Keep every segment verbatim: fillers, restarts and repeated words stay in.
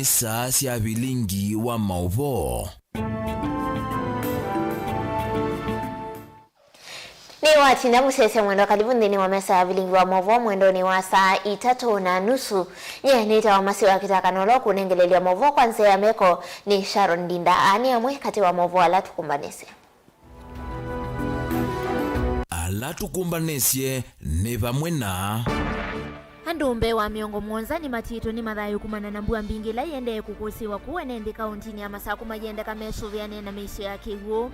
Saa sya vilingi wa maũvoo. Nĩ watinda mũsyaĩĩsya mwendwa, kalivu nthĩnĩ wa mesa ya vilingi wa maũvoo mwendonĩ wa saa itatũ na nusu. Nyie nĩtawa Masi wa Kĩtaka, na ũla ũkũnengelelya maũvoo kwa nzĩa ya meko nĩ Sharon Ndinda. Aa nĩ amwe katĩ wa maũvoo ala tũkũmbanĩsye. Ala tũkũmbanĩsye nĩ vamwe na. Andũ mbee wa mĩongo mũonza nĩmatiĩtwe nĩ mathayũ kumana na mbua mbingĩ ĩla ĩendee kũkũsĩĩwa kũu ene nthĩ kaũntinĩ ya Masakũ mayĩendeka mesũvĩane na mĩisyo ya kĩw'ũ.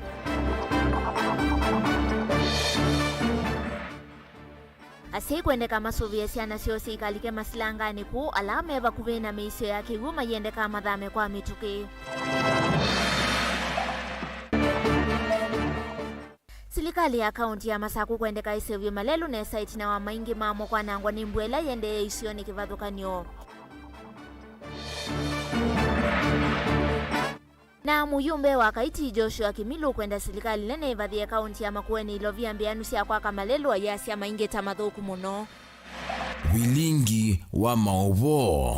Asyai kwendeka masũvĩe syana syoo syikalike masilanganĩ kũu, ala me vakuvĩ na mĩisyo ya kĩw'ũ mayĩendeka mathame kwa mĩtũkĩ. Silikalĩ ya kaũnti ya Masakũ kwendeka ĩseũvye malelũ nesa ĩtina wa maingĩ mamo kwanangwa nĩ mbua ĩla ĩendee isionĩ kĩvathũkany'o. Na mũyũmbe wa Kaiti Joshua Kimilu kwenda silikalĩ nene ĩvathĩe kaũnti ya Makueni ilovia mbĩanu sya kwaka malelũ, ayasya maingĩ ta mathũku mũno. Vilingi wa maũvoo.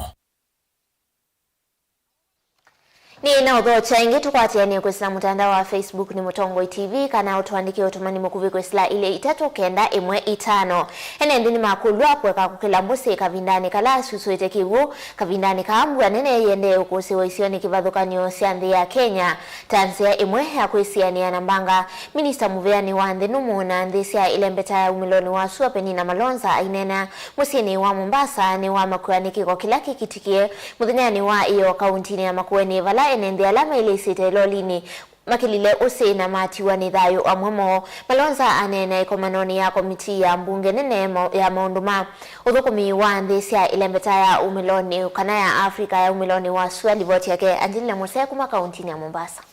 Nĩ na ũthokya ĩngĩ tũkwatĩanĩe kwĩsĩla mũtandao wa Facebook nĩ Mũtongoi T V, kana ũtũandĩkĩe ũtũmani mũkuvĩ kwĩsĩla ilĩ itatũ kenda ĩmwe itano. Ene nthĩ nĩmakũlw'a kũeka kũkĩla mbũsĩ kavindanĩ kala asusũĩte kĩw'ũ, kavindanĩ kaa mbua nene ĩendee ũkũsĩĩwa isionĩ kĩvathũkany'o sya nthĩ ya Kenya, ta nzĩa ĩmwe ya kwĩsianĩa na mbanga. Minista mũvĩanĩ wa nthĩ nũmũ na nthĩ sya ĩlembeta ya umĩlonĩ wa sua Penina Malonza aineena mũsyĩnĩ wa Mombasa nĩ wa makw'a nĩ kĩko kĩla kĩkĩtĩkĩe mũthenyanĩ wa ĩoo kaũntinĩ ya Makueni, vala ene nthĩ ala mailĩsĩte ĩlolinĩ makĩlile ũsĩ na matiwa nĩ thayũ amwe moo. Malonza aneena ĩkomanonĩ ya komitii ya mbunge nene ya ma-, ya maũndũ ma ũthũkũmi wa nthĩ sya ĩlembeta ya umĩlonĩ kana ya Africa ya umĩlonĩ wa sua. Livoti yake Angelina Mose kuma kaũntinĩ ya Mombasa.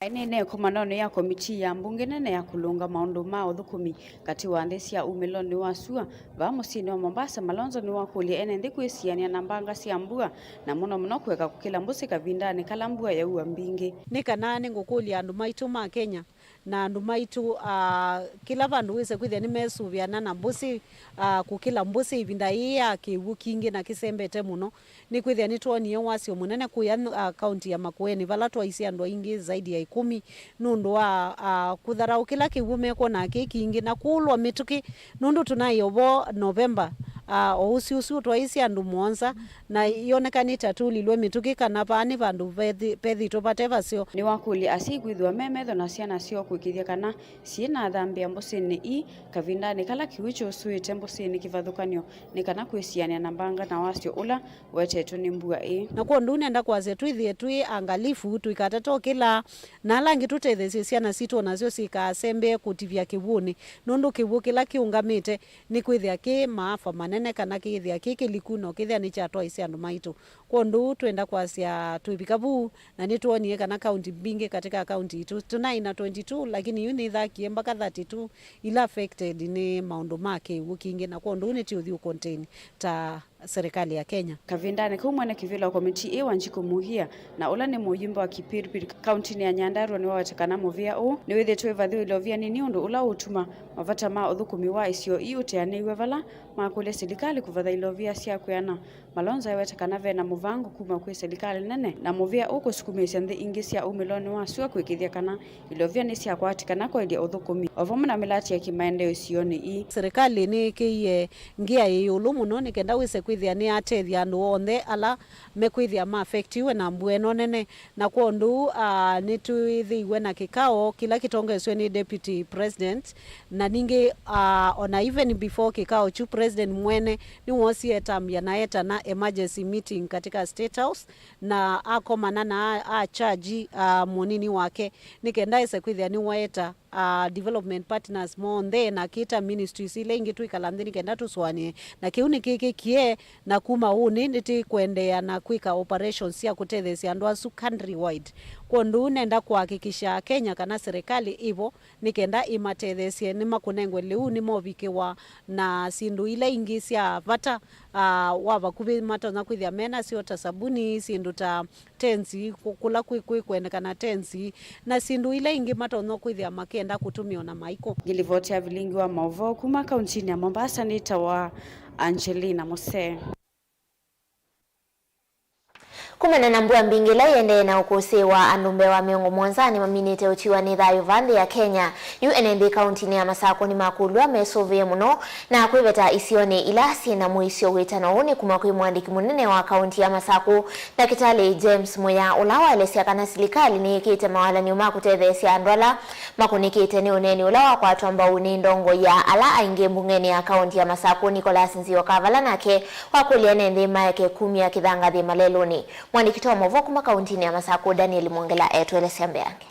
Aineena ĩkomanonĩ ya komitii ya mbunge nene ya kũlũnga maũndũ ma ũthũkũmi katĩ wa nthĩ sya umĩlonĩ wa sua vaa mũsyĩnĩ wa Mombasa, Malonza nĩwakũlya ene nthĩ kwĩsianĩa na mbanga sya mbua, na mũno mũno kũeka kũkĩla mbũsĩ kavindanĩ kala mbua yaua mbingĩ. Nĩ kana nĩngũkũlya andũ maitũ ma Kenya na andũ maitũ, ah, kĩla vandũ wĩse kwĩthĩa nĩmesũvĩana na mbũsĩ, ah, kũkĩla mbũsĩ ĩvinda yĩĩ ya kĩw'ũ kingĩ na kĩsembete mũno. Nĩkwĩthĩa nĩtwonie wasyo mũnene kũya, ah, kaunti ya Makueni, vala twaisye andũ aingĩ zaidi ya ikũmi nũndũ wa, ah, kũtharaũ kĩla kĩw'ũ mekwonaa kĩ kingĩ na kũũlwa mĩtũkĩ, nũndũ tũnaĩ o vo Novemba, ah, o ũsu ũsu twaisye andũ mũonza, na yonekanĩte atũlilwe mĩtũkĩ kana vaa nĩ vandũ vethi-, vethĩtwe vate vaseo. Nĩwakũlya asyai kwĩthĩwa me metho na syana syoo kũĩkĩĩthya kana syĩnathambĩa mbũsĩnĩ ii kavindanĩ kala kĩw'ũ kyusũĩte mbũsĩnĩ kĩvathũkany'o, nĩ kana kwĩsianĩa na mbanga na wasyo ũla wetetwe nĩ mbua ĩĩ. Na kwondũ nenda kwasya twĩthĩe twĩ angalifu, tũikatate ũkĩla, na ala angĩ tũtetheesye syana sitũ o nasyo syĩkaasembee kũtivya kĩw'ũnĩ, nũndũ kĩw'ũ kĩla kĩũngamĩte nĩkwĩthĩa kĩ maafa manene kana kĩĩthĩa kĩ kĩliku, na ũkĩthĩa nĩkyatwaisye andũ maitũ. Kwondũ twenda kwasya twĩvika vu, na nĩtwonie kana kaunti mbingĩ katĩ ka kaunti itũ tũnaĩ na twenty-two, lakini yu nĩthakie mbaka thirty-two ila affected nĩ maũndũ ma kĩw'ũ kingĩ, na kwondũ nĩtũũthi ũcontain ta serikali ya Kenya. Kavindanĩ kau mwene kĩvĩla wa komitii ĩĩ Wanjikũ Mũhia, na ũla nĩ mũyumbe wa Kipirpir kauntinĩ ya Nyandarua, nĩwaweta kana mũvĩa ũũ nĩwĩthĩtwe wĩvathĩwe ilovia nini, ũndũ ũla ũũtuma mavata ma ũthũkũmi wa isio ii ũteanĩw'e vala makũlya silikalĩ kũvatha ilovia sya kwĩana. Malonza eweta kana ve na mũvango kuma kwĩ silikalĩ nene na mũvĩa ũũ kũsukumĩĩsya nthĩ ingĩ sya umĩlonĩ wa sua kũĩkĩĩthya kana ilovia nĩsyakwatĩkana kwaĩlya ũthũkũmi o vamwe na mĩlatĩ ya kĩmaendeeo isionĩ ii. Silikalĩ nĩĩkĩie ngia ĩ ĩũlũ mũno nĩ kenda wĩse kwĩthĩa nĩyatethya andũ onthe ala mekwĩthĩa ma affectiwe na mbua ĩno nene. Na kwondũ, ah, nĩtwĩthĩiwe na kĩkao kĩla kĩtongoeswe nĩ Deputy President, na ningĩ, ah, ona even before kĩkao kyu, President mwene nĩwoosie etambya na etana emergency meeting katika State House, na akomana na a, a charge, ah, mũnini wake, nĩ kenda ese kwĩthĩa nĩwaeta, ah, development partners monthe na kĩta ministries ila ingĩ twĩkala nthĩ nĩ kenda tũsũanĩe. Na kĩu nĩkĩkĩkie, na kuma ũnĩ nĩtĩkwendeea na kwĩka operations sya kũtetheesya andũ asu countrywide. Kwondũ nenda kũhakikisha Kenya kana serikali ĩvo nĩ kenda ĩmatetheesye, nĩmakũnengwe lĩu, nĩmovikĩwa na syĩndũ ila ingĩ sya vata, ah, wa vakuvĩ matonya kwĩthĩa menasyo, ta sabuni, syĩndũ ta tensi, kũ-, kũla kwĩ, kwĩ kwendekana tensi, na syĩndũ ila ingĩ matonya kwĩthĩa makenda kũtũmĩa ona maikũ. Ngĩlivoti ya vilingi wa maũvoo kuma kauntinĩ ya Mombasa nĩtawa Angelina Mose. Kumana na mbua mbingĩ ĩla ĩendee na ũkũsĩ wa andũ mbee wa mĩongo mũonza nĩmaminĩte ũtiwa nĩ thayũ va nthĩ ya Kenya, yu ene nthĩ kauntinĩ ya Masakũ nĩmakũlw'a mesũvĩe mũno na kwĩveta isionĩ ila syĩ na mũisyo. Wĩtano ũũ nĩ kuma kwĩ mũandĩki mũnene wa kaunti ya Masakũ, Ndakĩtalĩ James Mũya, ũla waelesya kana silikalĩ nĩyĩkĩte mawalany'o ma kũtetheesya andũ ala makũnĩkĩte nĩ ũneeni ũla wakwatwa mbau nĩ ndongoi ya ala aingĩ mbungenĩ ya kaunti ya Masakũ, Nicholas Nzioka, vala nake wakũlya ene nthĩ maeke kumya kĩthangathĩ malelũnĩ. Mwandĩki wa maũvoo kuma kauntinĩ ya Masakũ, Daniel Mwongela, etũelesya mbeange.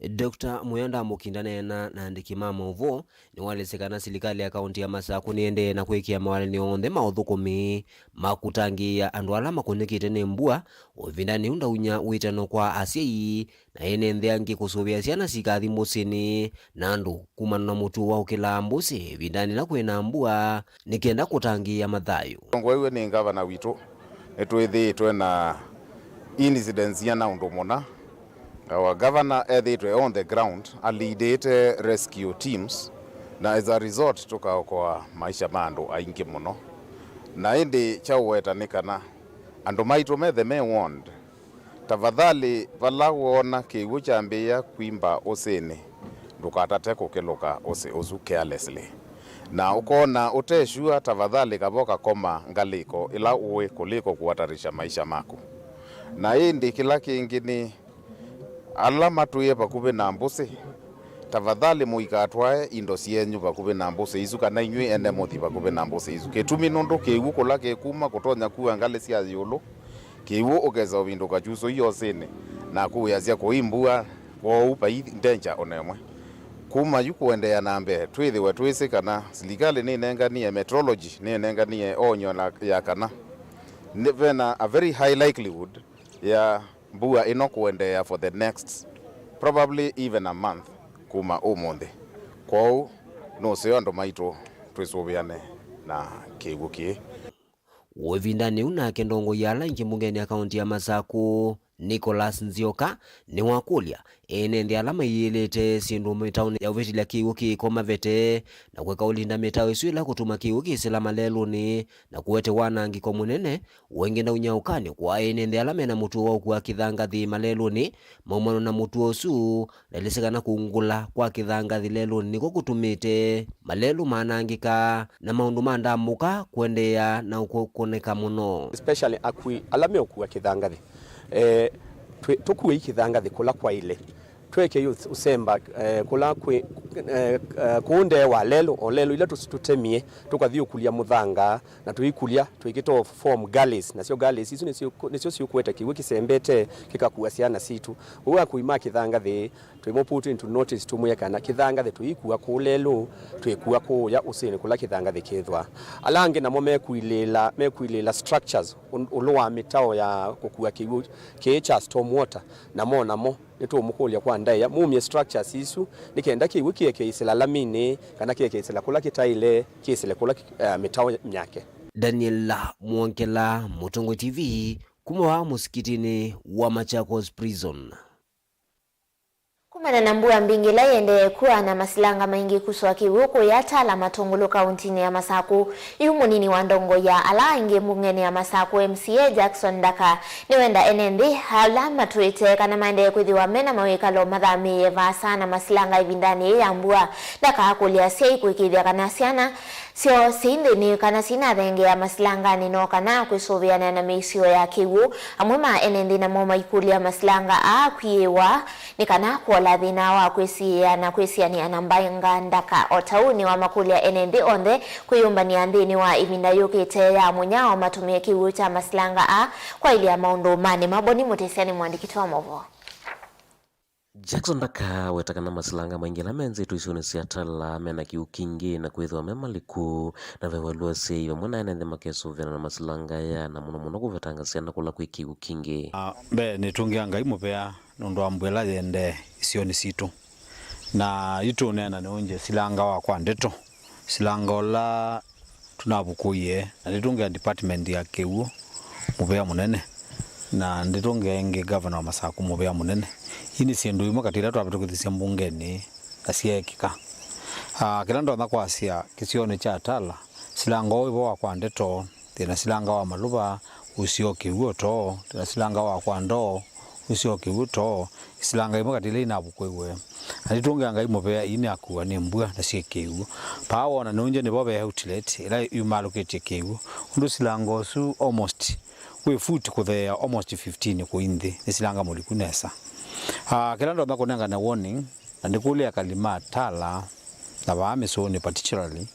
Doctor Mũya ndamũkinda neena na andĩki ma maũvoo, nĩwaelesya kana silikalĩ ya kaunti ya Masakũ nĩendee na kwĩkĩa mawalany'o onthe ma ũthũkũmi ma kũtangĩĩa andũ ala makũnĩkĩte nĩ mbua, o ĩvindanĩ yu ndaunya wĩtano kwa asyai na ene nthĩ angĩ kũsũvĩa syana sikathi mbũsĩnĩ na andũ kumana na mũtuo wa ũkĩlaa mbũsĩ ĩvindanĩ ĩla kwĩna mbua, nĩ kenda kũtangĩĩa mathayũ. Ngwaiwe nĩ ngavana witũ, nĩtwĩthĩĩtwe na incidents iana ũndũ mũna. Our governor ethĩĩtwe on the ground, aleadĩte rescue teams, na as a result, tũkaokoa maisha ma andũ aingĩ mũno. Na ĩndĩ kya ũweta nĩ kana andũ maitũ methe me warned. Tafadhali, vala woona kĩw'ũ kyambĩĩa kwimba ũsĩnĩ, ndũkatate kũkĩlũka ũsĩ ũsu carelessly. Na ũkoona ũte sure, tafadhali kava ũkakoma ngalĩko ĩla ũĩ kũliko kũhatarisha maisha maku. Na ĩndĩ kĩla kĩngĩ nĩ ala matwĩe vakuvĩ na mbũsĩ, tafadhali mũikatwae indo syenyu vakuvĩ na mbũsĩ isu, kana inyw'ĩ ene mũthi vakuvĩ na mbũsĩ isu. Kĩtumi nũndũ kĩw'ũ kũla kĩkuma kũtonya kua ngalĩ sya ĩũlũ, kĩw'ũ ũkesa ũvindũka kyusũi osĩnĩ, na kũwĩasya kũi mbua, kwoou vai danger o na ĩmwe. Kuma yu kũendeea na mbee, twĩthĩwe twĩsĩ kana silikalĩ nĩnenganie, meteorology nĩnenganie onyo na, ya kana nĩ, vena a very high likelihood ya mbua ĩno kũendeea for the next, probably even a month kuma ũmũnthĩ. Kwoou nũseo andũ maitũ twĩsũvĩane na kĩw'ũ kĩĩ. O ĩvindanĩ yĩu nake ndongoi ya ala aingĩ mbungenĩ ya kaunti ya Masakũ, Nicholas Nzioka, nĩwakũlya ene nthĩ ala mayĩlĩte syĩndũ mĩtaonĩ ya ũvĩtĩlya kĩw'ũ kĩko mavete na kũeka ũlinda mĩtao ĩsu ĩla kũtuma kĩw'ũ kĩsĩla malelũnĩ na kũete wanangĩko mũnene. Ũngĩ ndaunya ũkany'o kwa ene nthĩ ala mena mũtuo wa ũkua kĩthangathĩ malelũnĩ maumano na mũtuo ũsu, na ĩlĩsĩ kana kũngũla kwa kĩthangathĩ lelũnĩ nĩkw'o kũtumĩte malelũ manangĩka na maũndũ ma ndambũka kũendeea na ũkũnĩka mũno. Especially akui ala meũkua kĩthangathĩ. Eh, twĩ-, tũkuei kĩthangathĩ kũla kwaĩle. Twekei ũs-, ũsemba, eh, kũla kwĩ, eh, eh, kũũ ndee wa lelũ, o lelũ ila tũs-, tũtemie, tũkathyũkũlya mũthanga, na tũikulya, twĩkĩte form gullies, nasyo gullies isu nĩsyo, nĩsyo syũkũete kĩw'ũ kĩsembete, kĩkakua syana sitũ. Ũu akui ma kĩthangathĩ, twĩmũ put into notice, tũmwĩe kana kĩthangathĩ tũikua kũũ lelũ, twĩkua kũũya ũsĩnĩ kũla kĩthangathĩ kĩthwa. Ala angĩ namo mekuilĩĩla, mekuilĩĩla structures ũ-, ũlũ wa mĩtao ya kũkua kĩw'ũ kĩĩ kya storm water, namo, namo nĩtũũmũkũlya kwa ndaĩa mumye structures isu nĩ kenda kĩw'ũ kĩeke ĩsĩla laminĩ, kana kĩeke ĩsĩla kũla kĩtaĩle, kĩsĩle kũla kĩ-, eh, mĩtao myake. Daniel Mwongela, Mũtongoi T V, kuma wa mũsikitinĩ wa Machakos Prison. Kumana na mbua mbingĩ ĩla ĩendee kua na masilanga maingĩ kuswa kĩw'ũ kũya Tala Matũngũlũ kauntinĩ ya Masakũ, yu mũnini wa ndongoi ya ala aingĩ mbungenĩ ya Masakũ, M C A Jackson Ndaka, nĩwenda ene nthĩ ala matwĩte kana maendee kwĩthĩwa mena mawĩkalo mathamĩĩe vaasa na masilanga ĩvindanĩ yĩĩ ya mbua. Ndaka akũlya asyai kũĩkĩĩthya kana syana syoo syĩ nthĩnĩ kana syĩnathengea masilanganĩ no kana kwĩsũvĩana na mĩisyo ya kĩw'ũ. Amwe ma ene nthĩ namo maikũlya masilanga aa kwĩĩwa nĩ kana kũola thĩna wa kwĩsiĩĩa na kwĩsianĩa na mbaĩ nga ndaka. O ta ũu nĩwamakũlya ene nthĩ onthe kwĩyũmbanĩa nthĩnĩ wa ĩvinda yũkĩte ya mũnyao matũmĩe kĩw'ũ kya masilanga aa kwaĩlya maũndũ manĩ maboni. Mũtĩsya nĩ mũandĩki wa maũvoo. Jackson Ndaka weta kana masilanga maingĩ ala menzĩtwe isionĩ sya Tala mena kĩw'ũ kingĩ na kwĩthĩwa me maliku, na ve walũ asyai vamwe na ene nthĩ makesũvĩana na masilanga aya, na mũno mũno kũvetanga syana kũla kwĩ kĩw'ũ kingĩ. Ah, mbee nĩtũngĩa Ngai mũvea nũndũ wa mbua ĩla yĩendee isionĩ sitũ. Na yu tũũneena nĩ ũngye silanga wa kwa ndeto. Silanga ũla tũnavukũie, na ndĩtũngĩa department ya kĩw'ũ mũvea mũnene, na ndĩtũngĩa ĩngĩ governor wa Masakũ mũvea mũnene. Ii nĩ syĩndũ imwe katĩ ila twavĩtũkĩthisye mbungenĩ na syeekĩka. Ah, kĩla ndonya kwasya kĩsionĩ kya Tala, silanga ũũ wĩ vo wa kwa ndeto, thĩna silanga wa malũva, Ũseo kĩw'ũ too, na silanga wakwa ndoo, ũseo kĩw'ũ too, silanga imwe katĩ ila inavukũiwe. Na nĩtũngĩa Ngai mũvea, ii nĩakuwa nĩ mbua na syĩ kĩw'ũ. Paa wona nũngya nĩvo ve outlet ĩla yumalũkĩtye kĩw'ũ. Ũndũ silanga ũsu almost wĩ foot kũtheea almost fifteen kũi nthĩ, nĩ silanga mũliku nesa. Ah, kĩla ndonya kũnengane warning, na ndĩkũlya ekali ma Tala, na vaa mĩsũnĩ particularly,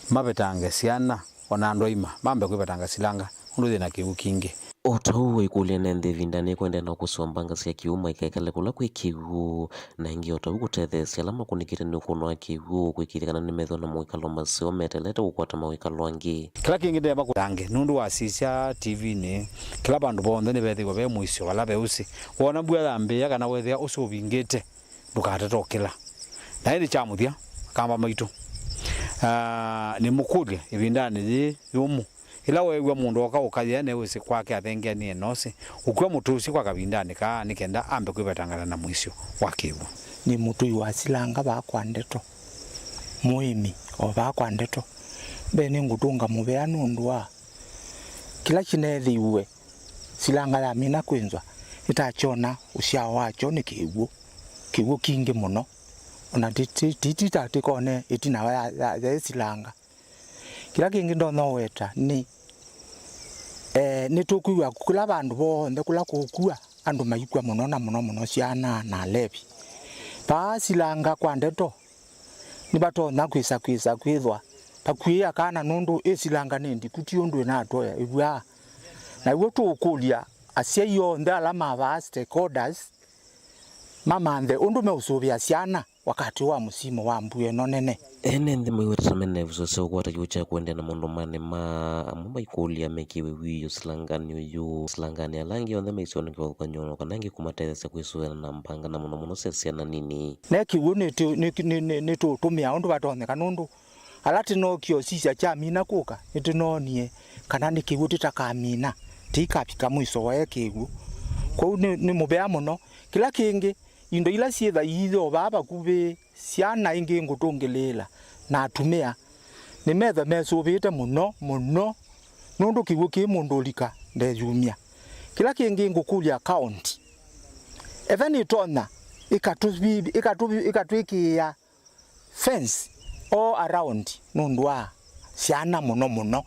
mavetange syana, o na andũ aima, mambe kwĩvetanga silanga, ũndũ yĩ na kĩw'ũ kingĩ. O ta ũu, aikũlya ene nthĩ ĩvindanĩ kũendeea na kũsũa mbanga sya kĩw'ũ maikekale kũla kwĩ kĩw'ũ, na ĩngĩ o ta ũu kũtetheesya ala makũnĩkĩte nĩ ũkũno wa kĩw'ũ kwĩkĩĩthya kana nĩmethĩwa na mawĩkalo maseo metelete kũkwata mawĩkalo angĩ. Kĩla kĩngĩ ndeema kũtange, nũndũ wasisya T V-nĩ, kĩla vandũ vonthe nĩvethĩwa ve mũisyo vala ve ũsĩ. Woona mbua yambĩĩa kana wethĩa ũsĩ ũvingĩte, ndũkatate ũkĩla. Na ĩndĩ kya mũthya, akamba maitũ, ah, nĩmũkũlye ĩvindanĩ yĩĩ yũmũ, ĩla weew'a mũndũ oka ũkayĩa newĩsĩ kwake athengeanĩe nosĩ, ũkw'a mũtũsĩ kwa kavindanĩ kaa nĩ kenda ambe kwĩvetangana na mũisyo wa kĩw'ũ. Nĩ mũtũi wa silanga vaa kwa ndeto, mũĩmi o vaa kwa ndeto. Mbee nĩngũtũnga mũvea nũndũ wa kĩla kĩneethĩiwe silanga yamina kwĩnzwa, ĩtakyona ũsyao wakyo nĩ kĩw'ũ, kĩw'ũ kingĩ mũno. Ona ti, ti, ti, ti ta tĩkone ĩtina wa ya, ya, ya ĩsilanga. Kĩla kĩngĩ ndonya ũweta nĩ, eh, nĩtũkwĩw'a kũla vandũ vonthe kũla kũkua andũ maikw'a mũno, na mũno mũno syana na alevi. Vaa silanga kwa ndeto, nĩvatonya kwĩsa, kwĩsa kwĩthwa vakuĩĩa kana nũndũ ĩsilanga nĩ ndiku, ti ũndũ ĩnatũea ĩvw'aa. Na w'o tũũkũlya asyai onthe ala ma vaa, stakeholders, mamanthe ũndũ meũsũvĩa syana wakati wa mũsimu wa mbua ĩno nene. Ene nthĩ maiweta ta mena ĩvuso sya ũkwata kĩw'ũ kya kũendeea na maũndũ ma nĩma, amwe maikũlya mekĩwe wĩoo silanganĩ ũyũ, silanganĩ ala angĩ onthe maisyo nĩ kĩvathũkany'o, no kana angĩ kũmatetheesya kwĩsũvĩana na mbanga, na mũno mũno sya syana nini. Ne kĩw'ũ nĩtũ-, nĩ-, nĩ-, nĩ-, nĩtũũtũmĩa ũndũ vatonyeka, nũndũ ala tĩnookie ũsisya kyamina kũka, nĩtĩnoonie kana nĩ kĩw'ũ tĩtakamina, tĩikavika mwiso wae kĩw'ũ. Kwoou nĩ, nĩ mũvea mũno. Kĩla kĩngĩ, indo ila syĩtha iithe o vaa vakuvĩ, syana ingĩ ngũtũngĩlĩĩla, na atumĩa, nĩmethwa mesũvĩĩte mũno, mũno, nũndũ kĩw'ũ kĩĩ mũndũ ũlika ndeyumya. Kĩla kĩngĩ ngũkũlya county, ethĩwa nĩtonya, ĩkatũvi-, ĩkatũvi-, ĩkatwĩkĩĩa fence all around nũndũ wa syana mũno mũno,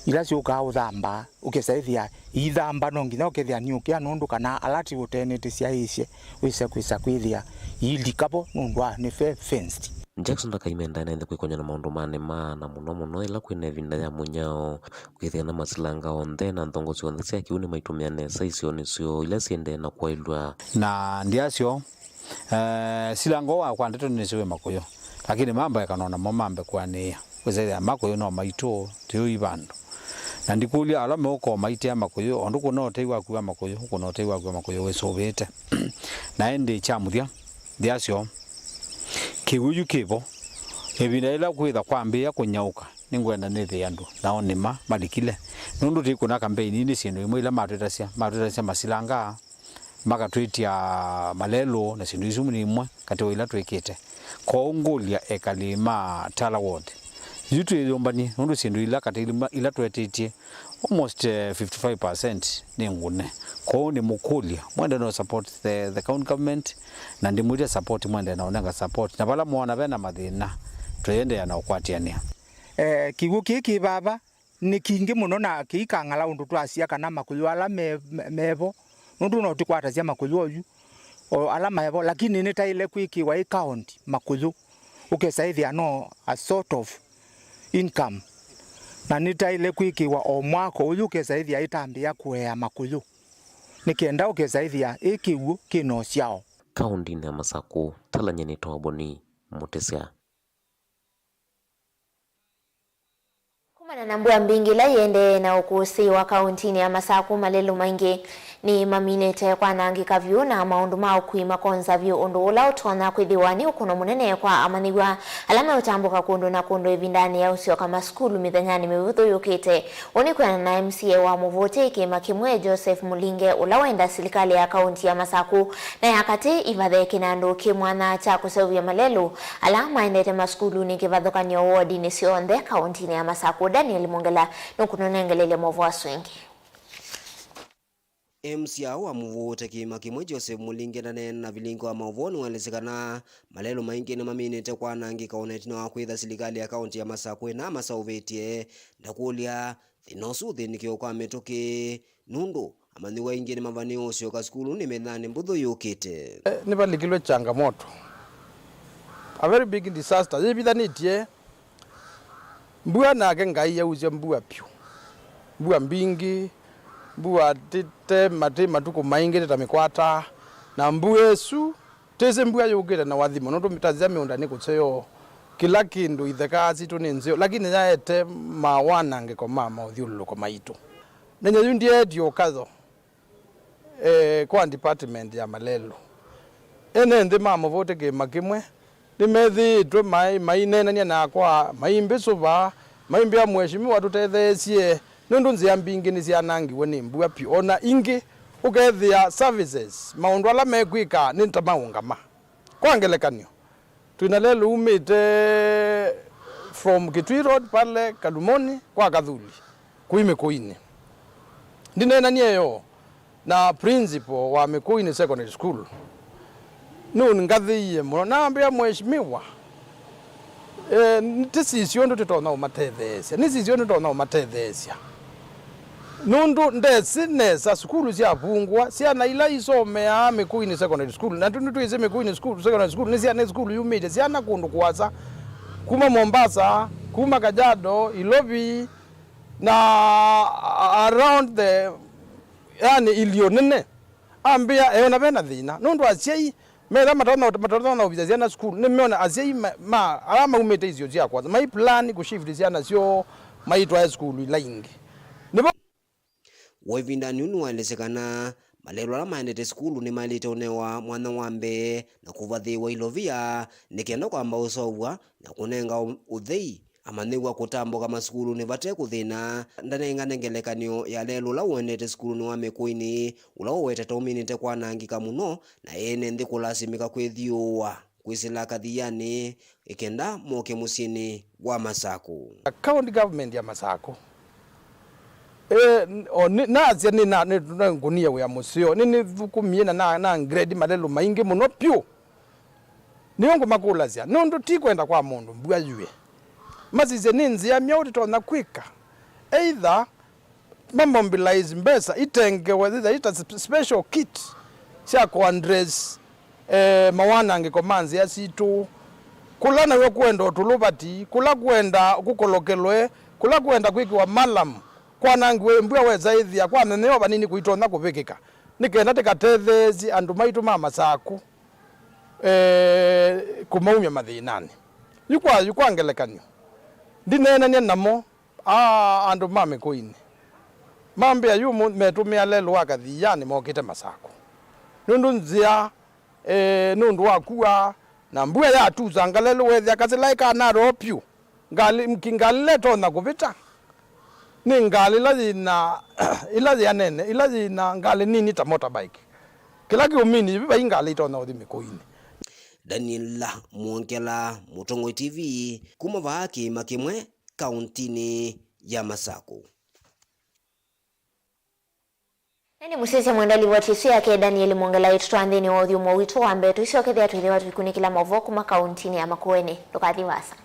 ila syũkaa ũthamba, ũkesa ĩthĩa iithamba, no nginya ũkethĩa niũkĩa nũndũ kana alert ũtenĩtĩ syaĩĩsye wĩse kwĩsa kwĩthĩa iilika vo nũndũ wa nĩ fe-, fenced. Jackson Ndakaimenda ena ĩthe kwĩkony'a na maũndũ ma nĩma, na mũno mũno ĩla kwĩna ĩvinda ya mũnyao, kwĩthĩa na masilanga onthe na nthongo syonthe sya kĩw'ũ nĩmaitũmĩa nesa isionĩ syoo ila syendee na kwaĩlw'a. Na ndia syo, eh, silanga ũũ wa kwa ndeto nĩnĩsĩ wĩ Makũyũ, lakini mambae kana namo mambe kũanĩĩa. Wĩsethĩa Makũyũ no maitũ, tũyũi vandũ. Na ndikũlya ala meũka o maitea Makũyũ, o ũndũ kũna ũtei waku wa Makũyũ, kũna ũtei waku wa Makũyũ wĩsũvĩĩte. Na ĩndĩ kya mũthya, nthĩ asyo, kĩw'ũ yu kĩvo. Ĩvinda yĩla kwĩtha kwambĩĩa kũnyaũka, nĩngwenda nĩthĩe andũ, nao nĩma malikile. Nũndũ tĩkũna kambeini, nĩ syĩndũ imwe ila matwĩtasya, matwĩtasya masilanga, makatwĩtya malelũ na syĩndũ isu nĩ imwe katĩ wa ila twĩkĩte. Kwoou ngũlya ekali ma Tala Ward, yu twĩyũmbany'e nũndũ syĩndũ ila katĩ ila, ila twetĩtye almost, eh, fifty-five percent nĩ ngũne. Kwoou nĩmũkũlya mwende no support the, the county government, na ndĩmwĩtya support mwende na ũnenga support, na vala mwona vena mathĩna twĩendeea na ũkwatĩanĩa. Eh, kĩw'ũ kĩĩ kĩ vava nĩ kingĩ mũno na kĩikang'ala ũndũ twasya kana makũyũ ala me, me, mevo, nũndũ no tũkwatasya makũyũ oyu, o ala mevo, lakini nĩtaĩle kwĩkĩwa ĩ count makũyũ, ũkesa ĩthĩa no a sort of income, na nĩtaĩle kwĩkĩwa o mwaka ũyũ, ũkesa ĩthĩa ĩtambĩĩa kũea makũyũ, nĩ kenda ũkesa ĩthĩa ĩ kĩw'ũ kĩ na ũsyao. Kaũndĩnĩ ya Masakũ, Talany'a nĩ Toboni Mũtĩsya. Kumana na mbua mbingĩ ĩla yĩendee na ũkũsĩ wa kaũntĩnĩ ya Masakũ, malelũ maingĩ nĩ maminĩte kwanangĩka vyũ, na maũndũ ma ũkui makonza vyũ, ũndũ ũla ũtonya kwĩthĩwa nĩ ũkũno mũnene kwa amanyĩw'a ala meũtambũka kũndũ na kũndũ ĩvindanĩ ya ũsyoka masukulu mĩthenyanĩ mĩvũthũ yũkĩte. Ũu nĩ kwĩana na M C A wa Mũvũtĩ kĩĩma kĩmwe, Joseph Mũlinge, ũla wenda silikalĩ ya kaũntĩ ya Masakũ na ya katĩ ivathe kĩnandũ kĩ mwanya kya kũseũvya malelũ ala maendete masukulunĩ kĩvathũkany'o wodinĩ syonthe kaũntĩnĩ ya Masakũ. Daniel Mwongela nũkũnũnengelelya maũvoo asu ĩngĩ. M C A wa Mũvũũte kĩĩma kĩmwe, Joseph Mũlinge, ndaneena na vilingi wa maũvoo nĩwaelesya kana malelũ maingĩ nĩmaminĩte kwanangĩka o na ĩtina wa kwĩtha silikalĩ ya kaũntĩ ya Masakũ ĩnamaseũvĩtye. Ndakũlya thĩna ũsu ũthĩnĩkĩo kwa mĩtũkĩ, nũndũ amanyĩw'a aingĩ nĩmavanĩĩwe ũsyoka sukulu nĩ mĩthanĩ mbũthũ yũkĩte. Eh, nĩvalikilwe changamoto. A very big disaster. Yĩvithanĩtye mbua, nake Ngai ausya mbua vyũ. Mbua mbingĩ, mbua ti, te, mati matukũ maingĩ, ti ta mĩkwata. Na mbua ĩsu, tĩsĩ mbua yũkĩte na wathimo, nũndũ tasya mĩũnda nĩ kũseo. Kĩla kĩndũ, itheka sitũ nĩ nzeo, lakini yaete mawanangĩko ma maũthyũlũlũko maitũ. Nenya yu ndyeetye ũkatho, eh, kwa department ya malelũ. Ene nthĩ ma Mũvũũte kĩĩma kĩmwe nĩmethĩĩtwe mai-, maineenany'a nakwa, maimbĩsũva, maimbĩa, "Mheshimiwa, tũtetheesye, nũndũ nzĩa mbingĩ nĩsyanangiwe nĩ mbua vyũ. O na ingĩ, ũkethĩa services, maũndũ ala mekwĩka nĩ ta maũngama." Kwa ngelekany'o, twĩ na lelũ umĩte from Kitui Road pale Kalumoni kwa Kathuli, kũi Mĩkũinĩ. Ndineenanie yo na principal wa Mĩkũinĩ Secondary School. Nũngathĩie mũno. Nambĩa, "Mheshimiwa, eh, tĩsisye ũndũ tũtonya ũmatetheesya. Nĩsisye ũndũ tũtonya ũmatetheesya." Nũndũ ndesĩ nesa sukulu syavungwa, syana ila isomeaa Mĩkũinĩ Secondary School, na tũ nĩtwĩsĩ Mĩkũinĩ School, Secondary School nĩ syana, nĩ sukulu yumĩte syana kũndũ kũasa, kuma Mombasa, kuma Kajiado, Ilovi, na around the, yani, ilio nene. Ambĩa eona vena thĩna, nũndũ asyai metha matonya, matonya ũvithya syana sukulu, nĩmeona asyai ma, ma, ala maumĩte isio sya kũasa, mai plan kũshift syana syoo maitwae sukulu ila ingĩ. Nĩvo. Wa ĩvindanĩ yu nĩwaelesya kana malelũ ala maendete sukulu nĩmaĩlĩte ũnewa mwanya wa mbee na kũvathĩĩwa ilovia, nĩ kenda kwamba ũseũvw'a na kũnenga ũ-, ũthei amanyĩw'a kũtambũka masukulunĩ vate kũthĩna. Ndanengane ngelekany'o ya lelũ ũla ũendete sukulunĩ wa Mĩkũinĩ, ũla ũwetetwe ũminĩte kwanangĩka mũno, na ene nthĩ kũlasimĩka kwĩthyũũa kwĩsĩla kathianĩ, ĩkenda moke mũsyĩnĩ wa Masakũ. County government ya Masakũ, eh, n-, o, nĩ, nasya nĩ na, nĩ, na ngũnie wĩa mũseo, nĩ, nĩthũkũmie na, na, na grade malelũ maingĩ mũno vyũ. Nĩyo ngũmakũlasya, nũndũ ti kwenda kwa mũndũ mbua yue. Masisye nĩ nzĩa myaũ tũtonya kwĩka. Either mamobilize mbesa itengewe, either ita sp-, special kit sya kũaddress, eh, mawanangĩko ma nzĩa sitũ. Kũla naw'o kwenda ũtũlũvati, kũla kwenda kũkolokelwe, kũla kwenda kwĩkĩwa malam, kwanangiwe mbua wesa ĩthĩa, kwamenewa vanini kũitonya kũvĩkĩka, nĩ kenda tĩkatetheesye andũ maitũ ma Masakũ, eh, kũmaumya mathĩnanĩ. Yu kwa, yu kwa ngelekany'o, ndineenanie namo, aa, andũ ma Mĩkũinĩ mambĩa yu mu-, metũmĩa lelũ wa kathianĩ mokĩte Masakũ. Nũndũ nzĩa, eh, nũndũ wa kua, na mbua yatusa ngalelũ wethĩa kasĩla ĩkanaroo vyũ. Ngalĩ, ngalĩ ila ĩtonya kũvĩta nĩ ngalĩ ila yĩna, ila yĩanene, ila yĩna ngalĩ nini ta motorbike. Kĩla kĩũmini, yĩvi vai ngalĩ itonya ũthi Mĩkũinĩ. Daniel Mwongela, Mũtongoi T V, kuma vaa kĩĩma kĩmwe, kaũntinĩ ya Masakũ. Na nĩ mũsisya mwenda livoti ĩsu yake Daniel Mwongela ĩtũtwaa nthĩnĩ wa ũthyũmũo witũ wa mbee, tũisyokethĩa twĩthĩwa tũikunĩkĩla maũvoo kuma kaũntinĩ ya Makueni. Ndũkathi vaasa.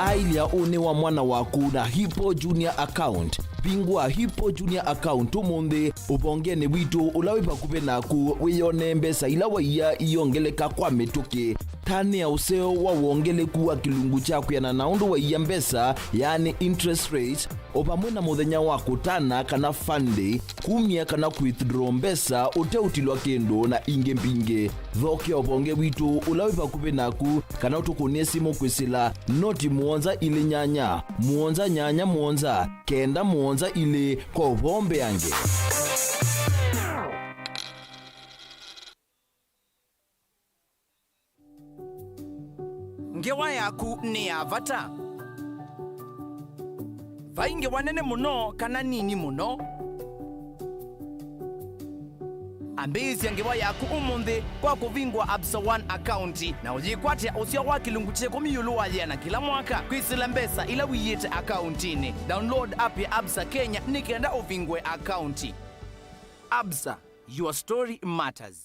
Aĩlya ũnĩ wa mwana waku na Hippo Junior Account. Vingũa Hippo Junior Account ũmũnthĩ ũvongenĩ witũ ũla wĩ vakuvĩ naku, wĩyonee mbesa ila waia iongeleka kwa mĩtũkĩ. Tanĩa ũseo wa wongeleku wa kĩlungu kya kwĩanana na ũndũ waia mbesa, yaani interest rate, o vamwe na mũthenya wa kũtana kana fund day, kumya kana kũwithdraw mbesa ũteũtilwa kĩndũ, na ingĩ mbingĩ. Thokea ũvonge witũ ũla wĩ vakuvĩ naku, kana ũtũkũnĩe simũ kwĩsĩla noti mũonza ilĩ nyanya, mũonza nyanya mũonza, kenda mũonza ilĩ kwa ũvoo mbeange. Ngewa yaku nĩ ya vata. Vai ngewa nene mũno kana nini mũno. Ambĩĩsya ngewa yaku ũmũnthĩ kwa kũvingũa Absa One akaunti na ũyĩkwatĩa ũseo wa kĩlungu kya ĩkũmi ĩũlũ wa yĩana kĩla mwaka kwĩsĩla mbesa ila ũiĩte akauntinĩ. Download app ya Absa Kenya nĩ kenda ũvingũe akaunti. Absa, your story matters.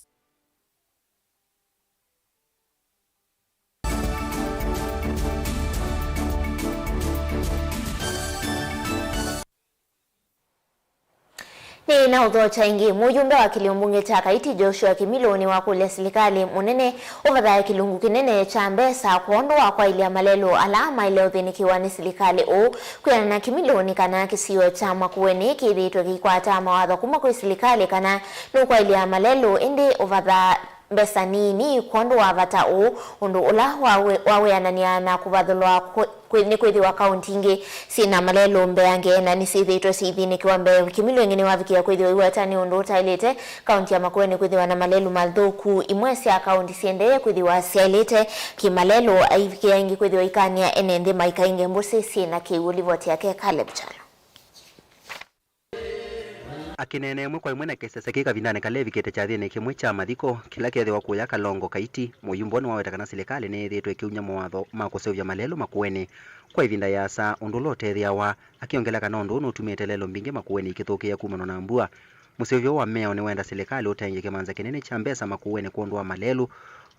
Nĩ na ũthokya ĩngĩ, mũyumbe wa kĩlĩo mbunge kya Kaiti, Joshua Kĩmilũ, nĩwakũlya silikalĩ mũnene ũvathae kĩlungu kĩnene kya mbesa kwondũ wa kwaĩlya malelũ ala maĩle ũthĩnĩkĩwa nĩ silikalĩ ũũ. Kwĩanana na Kĩmilũ, nĩ kana kĩsio kya Makueni kĩthĩĩtwe kĩikwata mawatho kuma kwĩ silikalĩ kana nũkwaĩlya malelũ, ĩndĩ ũvathaa mbesa nini kwondũ wa vata ũũ, ũndũ ũla wa wĩ-, wa wĩananĩa na kũvathũlwa kwĩ-, kwĩ-, nĩ kwĩthĩwa kaunti ingĩ syĩ na malelũ mbeange na nĩsyĩthĩĩtwe syĩthĩnĩkĩwa mbee. Kĩmilũ ĩngĩ nĩwavikĩĩa kwĩthĩwa iweta nĩ ũndũ ũtaĩlĩte kaunti ya Makueni kwĩthĩwa na malelũ mathũku. Imwe sya kaunti syendee kwĩthĩwa syaĩlĩte kĩmalelũ, aivikĩĩa ĩngĩ kwĩthĩwa ikanĩa ene nthĩ maikainge mbũsĩ syĩ na kĩw'ũ. Livoti yake Caleb Kyalo. Akĩneena ĩmwe kwa ĩmwe na kĩsese kĩĩ kavindanĩ kala evikĩte kyathĩnĩ kĩmwe kya mathiko kĩla kethĩwa kũya Kalongo, Kaiti, mũyumbe nĩwaweta kana silikalĩ nĩyĩthĩĩtwe ĩkĩumya mawatho ma kũseũvya malelũ Makueni kwa ĩvinda yĩasa, ũndũ ũla ũtethĩawa, akĩongelea kana ũndũ ũũ nũtumĩte lelũ mbingĩ Makueni ikĩthũkĩĩa kumana na mbua. Mũseũvyo wa mĩao nĩwenda silikalĩ ũtengye kĩmanza kĩnene kya mbesa Makueni kwondũ wa malelũ,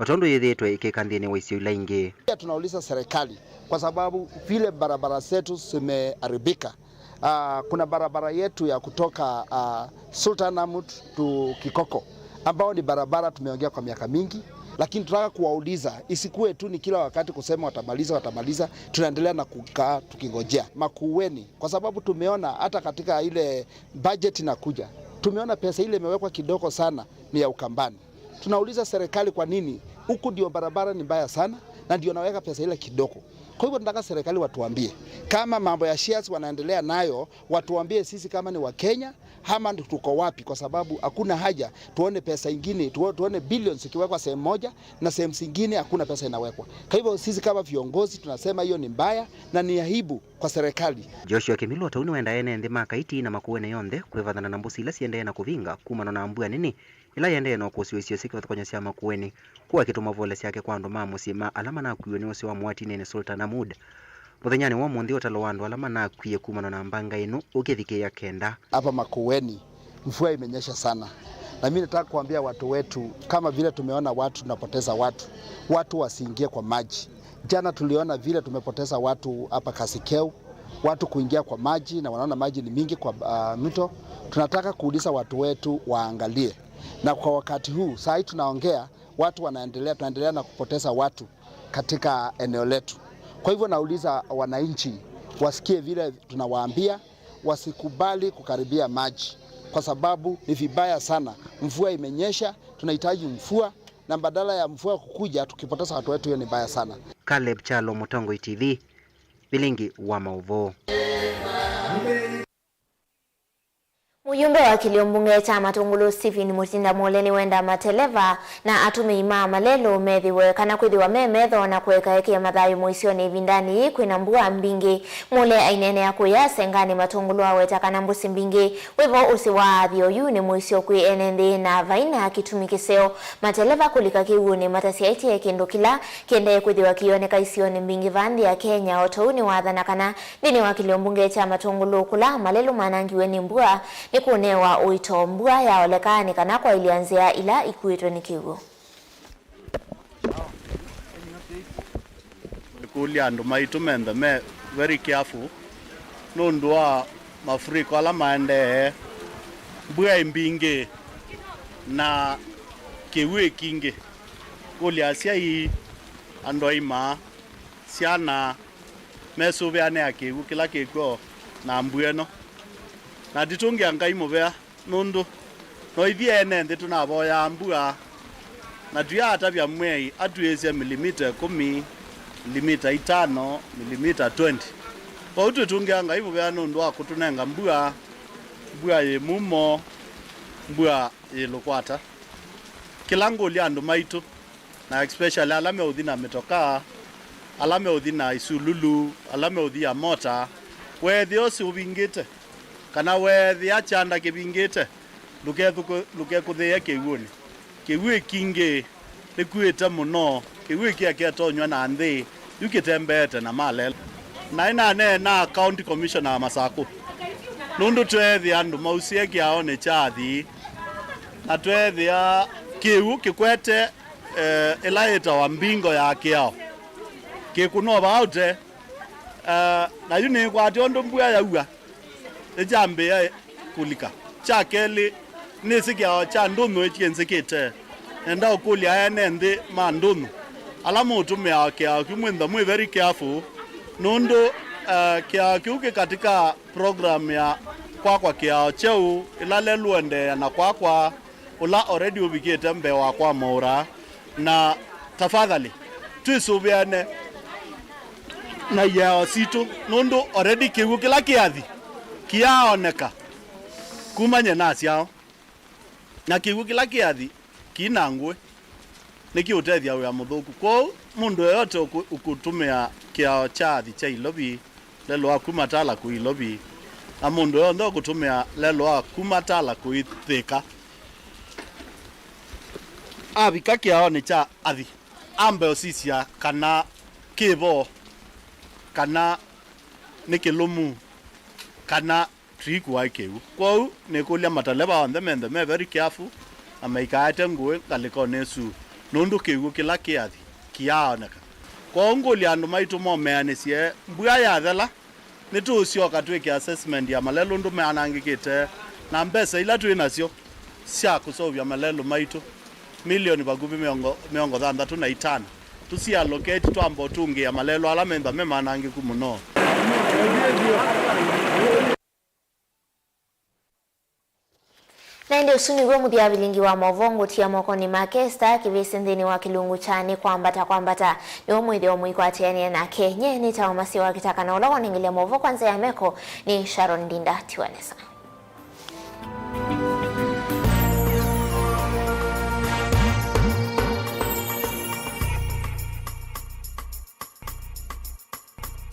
o tondũ yĩthĩĩtwe ĩkĩka nthĩnĩ wa isio ila ingĩ. Pia tunauliza serikali kwa sababu vile barabara zetu zimeharibika. Ah, kuna barabara yetu ya kutoka, ah, Sultan Hamud to Kikoko, ambao ni barabara tumeongea kwa miaka mingi, lakini tunataka kuwauliza, isikuwe tu ni kila wakati kusema watamaliza, watamaliza, tunaendelea na kukaa tukingojea. Makueni, kwa sababu tumeona hata katika ile budget inakuja, tumeona pesa ile imewekwa kidogo sana ni ya Ukambani. Tunauliza serikali kwa nini? Huku ndio barabara ni mbaya sana, na ndio naweka pesa ile kidogo. Kwa hivyo tunataka serikali watuambie kama mambo ya shares wanaendelea nayo, watuambie sisi kama ni Wakenya, ama tuko wapi, kwa sababu hakuna haja tuone pesa ingine, tuo-, tuone billions ikiwekwa sehemu moja na sehemu zingine hakuna pesa inawekwa. Kwa hivyo sisi kama viongozi tunasema hiyo ni mbaya na ni aibu kwa serikali. Joshua Kĩmilũ o tau nĩwenda ene nthĩ ma Kaiti na Makueni yonthe kwĩvathana na mbũsĩ ila siendee na kũvinga kumana na mbua nene ĩla yendee na ũkũsĩ wa isio syĩ kĩvathũkany'o sya Makueni, kũu akĩtũma vole syake kwa andũ ma mũsyĩ ma ala manakuiwe nĩ ũsĩ wa mũatinĩnĩ Sultan Hamud. Mũthenyanĩ wa ũmũnthĩ, ũtalo wa andũ ala manakwie kumana na mbanga ĩno ũkĩthikĩĩa kenda. Hapa Makueni, mvua imenyesha sana. Na mimi nataka kuambia watu wetu, kama vile tumeona watu tunapoteza watu, watu wasiingie kwa maji. Jana tuliona vile tumepoteza watu hapa Kasikeu, watu kuingia kwa maji na wanaona maji ni mingi kwa, ah, mto. Tunataka kuuliza watu wetu waangalie. Na kwa wakati huu, saa hii tunaongea, watu wanaendelea, tunaendelea na kupoteza watu katika eneo letu. Kwa hivyo nauliza wananchi wasikie vile tunawaambia, wasikubali kukaribia maji, kwa sababu ni vibaya sana. Mvua imenyesha, tunahitaji mvua, na badala ya mvua kukuja, tukipoteza watu wetu, hiyo ni mbaya sana. Caleb Kyalo, Mũtongoi T V, Vilingi wa Maũvoo. Mũyumbe wa kĩlio mbunge kya Matũngũlũ Stephen Mũtinda Mũle nĩwenda mateleva na atũmĩi ma malelũ methĩwe kana kwĩthĩwa me metho na kũeka eke mathayũ mũisyonĩ ĩvindanĩ yĩĩ kwĩna mbua mbingĩ. Mũle aineenea kũya Senganĩ Matũngũlũ aweta kana mbũsĩ mbingĩ wĩvo ũsĩ wa athi oyu nĩ mũisyo kwĩ ene nthĩ na vai na kĩtumi kĩseo. Mateleva kũlika kĩw'ũnĩ matasyaĩtye kĩndũ kĩla kĩendee kwĩthĩwa kĩyoneka isionĩ mbingĩ vaa nthĩ ya Kenya. O tau nĩwathana kana nthĩnĩ wa kĩlio mbunge kya Matũngũlũ kũla malelũ manangiwe nĩ mbua nĩkũnewa ũito, mbua yaoleka nĩ kana kwaĩlya nzĩa ila ikuĩtwe nĩ kĩw'ũ. Nĩkũlya andũ maitũ menthe me very careful nũndũ wa mafuriko ala maendee, mbua ĩ mbingĩ na kĩw'ũ ĩ kingĩ. Kũlya asyai, andũ aima, syana, mesũvĩanĩa kĩw'ũ kĩla kĩkw'o na mbua ĩno. Na nditũngĩa Ngai mũvea, nũndũ no ithyĩ ene nthĩ tũnavoyaa mbua, na tũyaatavya Mwĩai atwĩĩsye milimita ĩkũmi, milimita itano, milimita twenty. Kwoou twĩtũngĩa Ngai mũvea nũndũ wa kũtũnenga mbua, mbua yĩ mumo, mbua yĩ lũkwata. Kĩla ngũlya andũ maitũ, na especially ala meũthi na mĩtokaa, ala meũthi na isululu, ala meũthi ya mota, weethĩa ũsĩ ũvingĩte, kana weethĩa kyanda kĩvingĩte, Ndũkethũkũ-, ndũkekũthĩĩe kĩw'ũnĩ. Kĩw'ũ kingĩ nĩkuĩte mũno, kĩw'ũ kĩeketonywa na nthĩ, yu kĩtembeete na malelo. Naĩ naneena na County Commissioner wa Masakũ, nũndũ tweethĩa andũ mausĩe kĩaonĩ kya athii, na tweethĩa kĩw'ũ kĩkwete, eh, ĩla yĩtawa mbingo ya kĩao. Kĩkũnwa vaa ũtee. Eh, na yu nĩkwatya ũndũ mbua yaua, nĩkyambĩĩa kũlika. Kya kelĩ, nĩsĩ kĩao kya Ndũnyũ ĩkyĩnzĩkĩte. Nenda ũkũlya ene nthĩ ma Ndũnyũ, ala mũtũmĩaa kĩao kĩu, mwĩntha mwĩ very careful, nũndũ, eh, kĩao kĩu kĩ katika program ya kwakwa kĩao kyeũ, ĩla lelũ ũendeea na kwakwa, ũla already ũvikĩte mbee wa kwa Mwaũra, na tafadhali, twĩsũvĩane na iao sitũ, nũndũ already kĩw'ũ kĩla kĩathi kĩyaaoneka kuma nyie nasyawa, na kĩw'ũ kĩla kĩathi kĩi na ngũĩ nĩkĩũtethya wĩa mũthũku. Kwoou mũndũ yeyote ũkũ-, ũkũtũmĩa kĩao kya athi kya Ilovi, lelũ wa kuma Tala kũi Ilovi, na mũndũ yonthe ũkũtũmĩa lelũ wa kuma Tala kũi Thĩka, avika kĩaonĩ kya athi, ambe ũsisya kana kĩ vo, kana nĩ kĩlũmu, kana tũikuaĩ kĩw'ũ. Kwoou nĩkũlya mateleva onthe menthe me very careful na maikaete ngũĩ ngalĩkonĩ ĩsu, nũndũ kĩw'ũ kĩla kĩathi kĩyaaoneka. Kwoou ngũlya andũ maitũ momeanĩsye, mbua yathela, nĩtũũsyoka twĩke assessment ya malelũ ũndũ meanangĩkĩte, na mbesa ila twĩ nasyo sya kũseũvya malelũ maitũ, milioni vakuvĩ mĩongo, mĩongo thanthatũ na itano, tũsi allocate twamba ũtũngĩĩa malelũ ala mentha me manangĩku mũno. Na ĩndĩ ũsu nĩw'o mũthya vilingi wa maũvoo ngũtia mokonĩ make Esther Kĩvĩsĩ nthĩnĩ wa kĩlungu kya Nĩ Kwambata Kwambata. Nĩwe mwĩthĩo mũikwatĩanĩe nake. Nye nĩtawa Masiwa Kĩtaka na ũla wanengelea maũvoo kwa nzĩa ya meko nĩ Sharon Ndinda. Tiwa nesa.